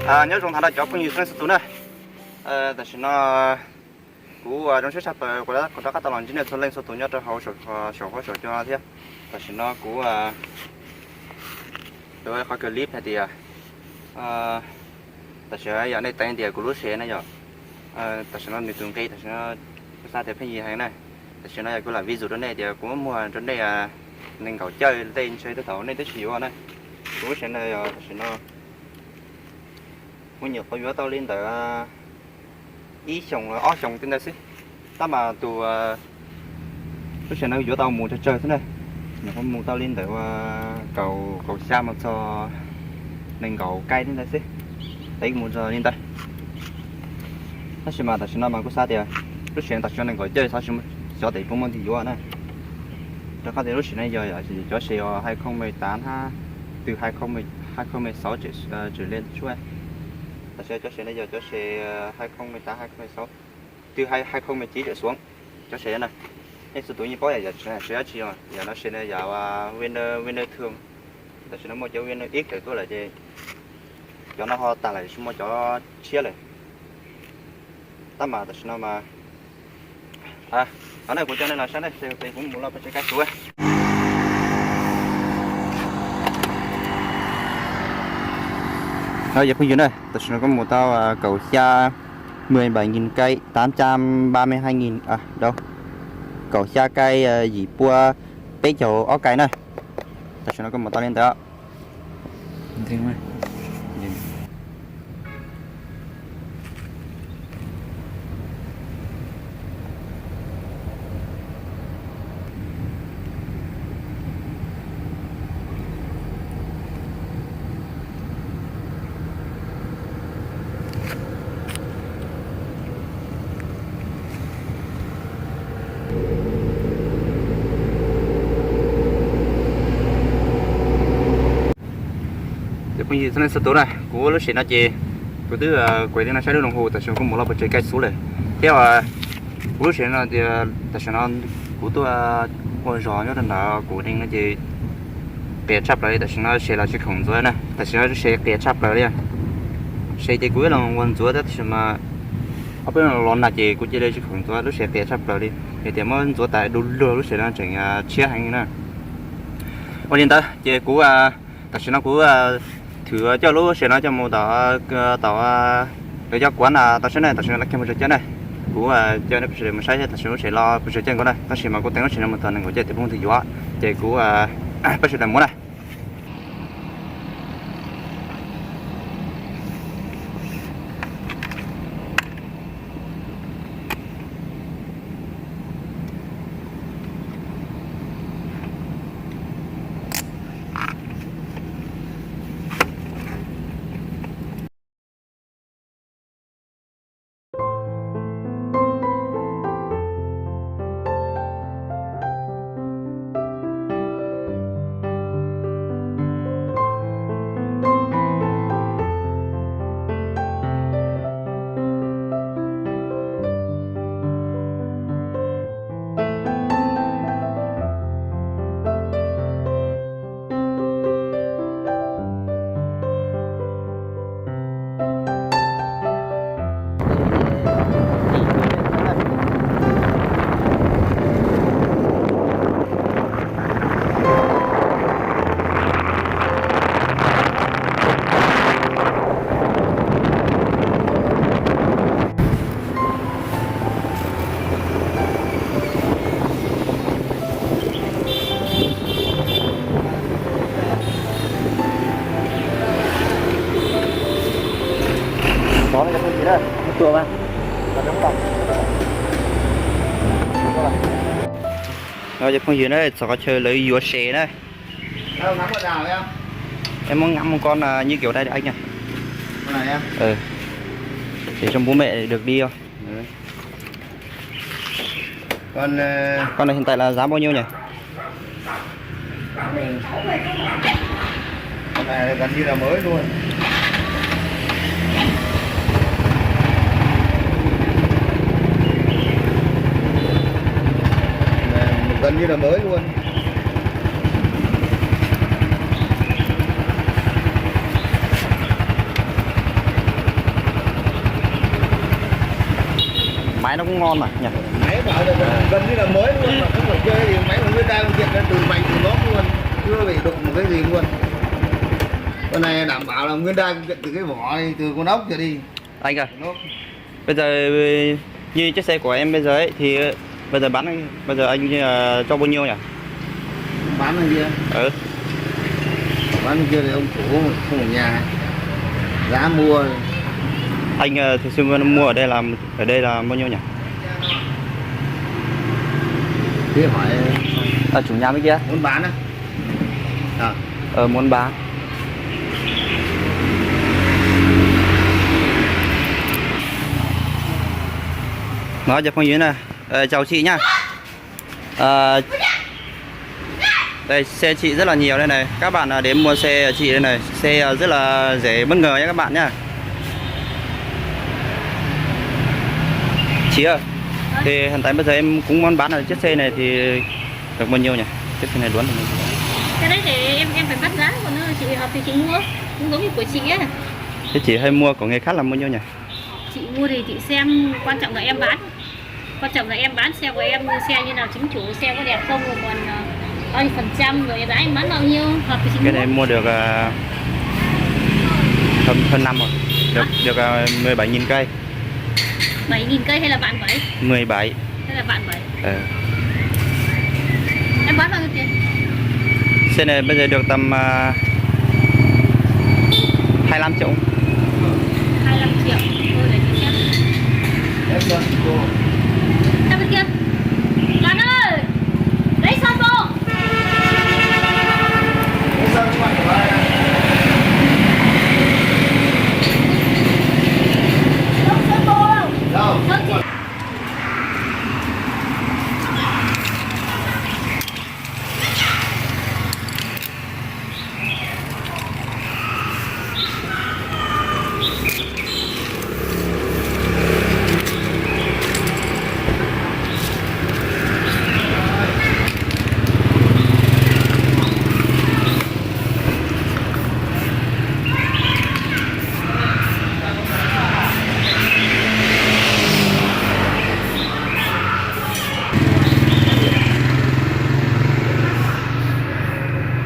Nyob zoo tag nrho cov phooj ywg txhua leej txhua tus na. Tam sim no kuv zoo siab tshaj plaws kuv rov qab tau los ntsib nej txhua leej txhua tus nyob rau hauv saum huab saum cua thiab. Tam sim no kuv, kuv qhov clip hais tias, tam sim no yog nej teev tias kuv lub sev na yog, tam sim no nws tus nqi tam sim no kuv xav tias pheej yig heev na. Tam sim no yog kuv lam vis zus rau nej tias kuv muab muag rau nej nees nkaum caij tej ntshe tej thaum nej twb tsis yuav na. Kuv lub sev na yog tam sim no kuv nyuam qhuav yuav tau li ntawm ib xyoos los ob xyoos tej ntawd xwb. Tab mas tus lub sev no yuav tau mus tsawg tsawg xwb na, nyuam qhuav mus tau li ntawm kaum, kaum xya mus txog nees nkaum caij tej ntawd xwb, teev mus txog li ntawd. Tab sis mas tam sim no mas kuv xav tias lub sev tam sim no nees nkaum caij xav tsis xyov tes puas muaj tus yuav na. Rau qhov tias lub sev no yog cov sev uas hai không mười tám hab, từ hai không mười sáu trở lên xuống. Tam sim no cov sev no yog cov sev hai không mười tám, hai không mười sáu, từ hai không mười chín trở xuống. Cov sev na, nej txhua tus yeej paub yam sev dab tsi, yam no sev no yog winner, winner thường. Tam sim no muaj cov winner X lawm tuaj lawm ces cov no ho tag lawm tsis muaj cov tshiab lawm. Tab mas tam sim no mas no kuv coj nej los saib na, kuv mus loj pes tsawg caij xwb. No yog phooj ywg na, tam sim no kuv mus tau kaum xya, mười bảy nghìn cây, tám trăm ba mươi hai nghìn, kaum xya caij yim pua peb caug ob caij na. Tam sim no kuv mus tau li ntawd. Ces phooj ywg txhua leej txhua tus na, kuv lub sev no ces kuv twb kuv li no saib lub đồng hồ tam sim no kuv mus loj pes tsawg caij xwb lawm thiab. Kuv lub sev no tias tam sim no kuv tuaj ua zog nyob rau ntawm kuv neeg no ces qias tshaj plaws li, tam sim no sev los tsis khoom ntxuav na, tam sim no sev qias tshaj plaws li. Sev ces kuv ib los ua ntxuav thiab tab sis mas ob peb los nag ces kuv cia li tsis khoom ntxuav, lub sev qias tshaj plaws li. Yog tias muab ntxuav tas du lug lub sev no tseem tshiab heev na. Ua li ntawd ces kuv tam sim no kuv thwm coj lub sev no coj mus tom, tom lawv cov kuav na tau saib ne, tam sim no lawv kiag mus zog coj ne. Kuv coj nej peb sawv daws mus saib tam sim lub sev los pes tsawg caij nkaus na, tab sis mas kuv teev lub sev no mus txog nees nkaum caij tes phooj ywg yuav, ces kuv peb sawv daws mus na. Cov phooj ywg na, txog qhov chaw lawv yuav sev na. Em muốn ngắm một con như kiểu đây anh nhỉ? Con này á? Ừ. Để cho bố mẹ được đi không? Con, ờ, Con này hiện tại là giá bao nhiêu nhỉ? Con này là gần như là mới luôn. Gần như là mới luôn. Nó cũng ngon mà nhỉ. Máy bảo là gần như là mới luôn mà không phải chơi gì, máy còn nguyên đai nguyên kiện, từ máy từ nó luôn, chưa bị đụng một cái gì luôn. Con này đảm bảo là nguyên đai nguyên kiện từ cái vỏ này, từ con ốc trở đi. Anh ơi, bây giờ như chiếc xe của em bây giờ ấy thì bây giờ bán, bây giờ anh ờ, cho bao nhiêu nhỉ? Bán bên kia. Ừ. Bán bên kia thì ông chủ không ở nhà. Giá mua. Anh ờ, thì xung quanh mua ở đây là ở đây là bao nhiêu nhỉ? Thế hỏi à, chủ nhà bên kia. Muốn bán á? À. Ờ, muốn bán. Nói cho Phong Yến này, ờ, chào chị nhá. Ờ, đây, xe chị rất là nhiều đây này. Các bạn à, đến mua xe ở chị đây này. Xe à, rất là rẻ bất ngờ nhé các bạn nhá. Chị ơi, thì hiện tại bây giờ em cũng muốn bán là chiếc xe này thì được bao nhiêu nhỉ? Chiếc xe này đuốn được bao nhiêu? Cái đấy để em em phải bắt giá của nó, chị hợp thì chị mua, cũng giống như của chị á. Thế chị hay mua của người khác là bao nhiêu nhỉ? Chị mua thì chị xem, quan trọng là em bán. Quan trọng là em bán xe của em, xe như nào chính chủ, xe có đẹp không, rồi còn ờ, bao nhiêu phần trăm, rồi giá em bán bao nhiêu, hợp thì chị Cái mua. Này mua được à, hơn hơn năm rồi. Được được à, mười bảy nghìn cây. Bảy nghìn cây hay là vạn bảy? Mười bảy. Hay là vạn bảy? Ờ. Em bán bao nhiêu tiền? Xe này bây giờ được tầm à, hai lăm triệu. Hai lăm triệu. Tôi để chị xem. Sang bên kia. Lan ơi, lấy son vô. Không sơn vô đâu. Sơn chỉ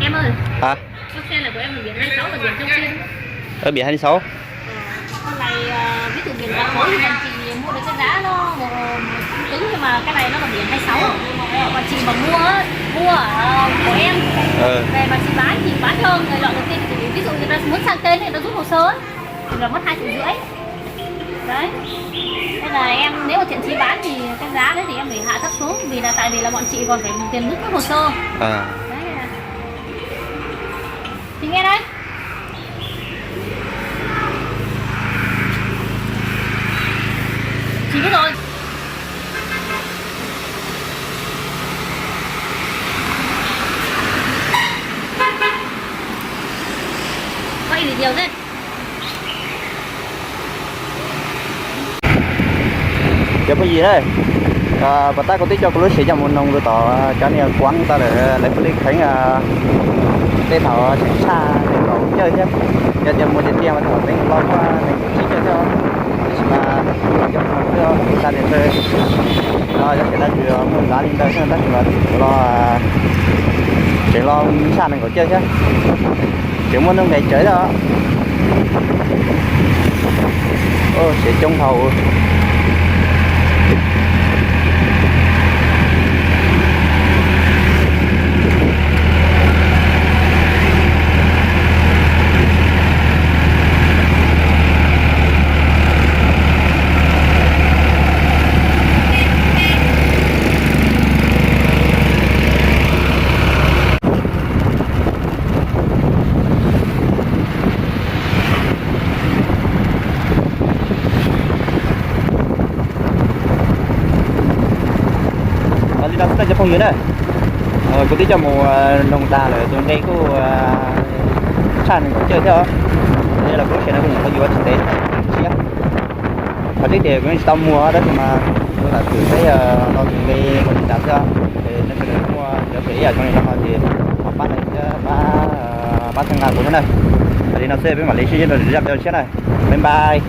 Em ơi, hả? Con xe là của em là biển hai sáu, là biển trong kia. Ở biển hai sáu. Ờ, con này, ờ, ví dụ biển vàng khối thì bọn chị mua được cái giá nó một, một cứng, nhưng mà cái này nó là biển hai sáu. Bọn chị mà mua á, mua ờ, của em, ừ, về mà chị bán thì bán cho người lọ đầu tiên, thì ví dụ người ta muốn sang tên thì người ta rút hồ sơ á, thì là mất hai triệu rưỡi. Đấy. Nên là em, nếu mà chuyện chị bán thì cái giá đấy thì em phải hạ thấp xuống, vì là tại vì là bọn chị còn phải tiền rút các hồ sơ. À. Đấy. Chị nghe đây. Chị biết rồi. Có gì nhiều thế? Cov phooj ywg na, puas tab kuv twb coj kuv lub siv coj mus noog rau tom cov niag kuav tau lawm, lawv kuj li kheev tej thaum tseem tshaj tej thaum caij thiab. Yog tias mus tiag tiag mas thaum peb los kuj nees nkaum tsib caug thiab, tab sis mas cov noog xwb, kuv xav tias ntshe no yog tias dab tsi muaj zav li ntawd xwb tab sis mas tseem los, tseem los tshaj nees nkaum caug thiab. Tseem muaj nuj nqes tsawv thiab. Siav coob dhau. Li no xwb cov phooj ywg na, kuv twb coj mus noog tag lawm, tus nqe kuj tshaj nees nkaum caug thiab. Yog los kuv lub siav no kuj nyuam qhuav yuav tsis ntev thiab. Qhov tseeb tias kuv yeej tsis tau muag tab sis mas kuv lam xwm peb no tus nqe mus li ntawd xwb. Nej sawv daws muaj cov phem ib yam zoo li no no ces thov pab like thiab pab, pab txhawb nqa kuv thiab na. Li no xwb peb mam li sib ntsib rau lwm zaj video tshiab na. Bye bye.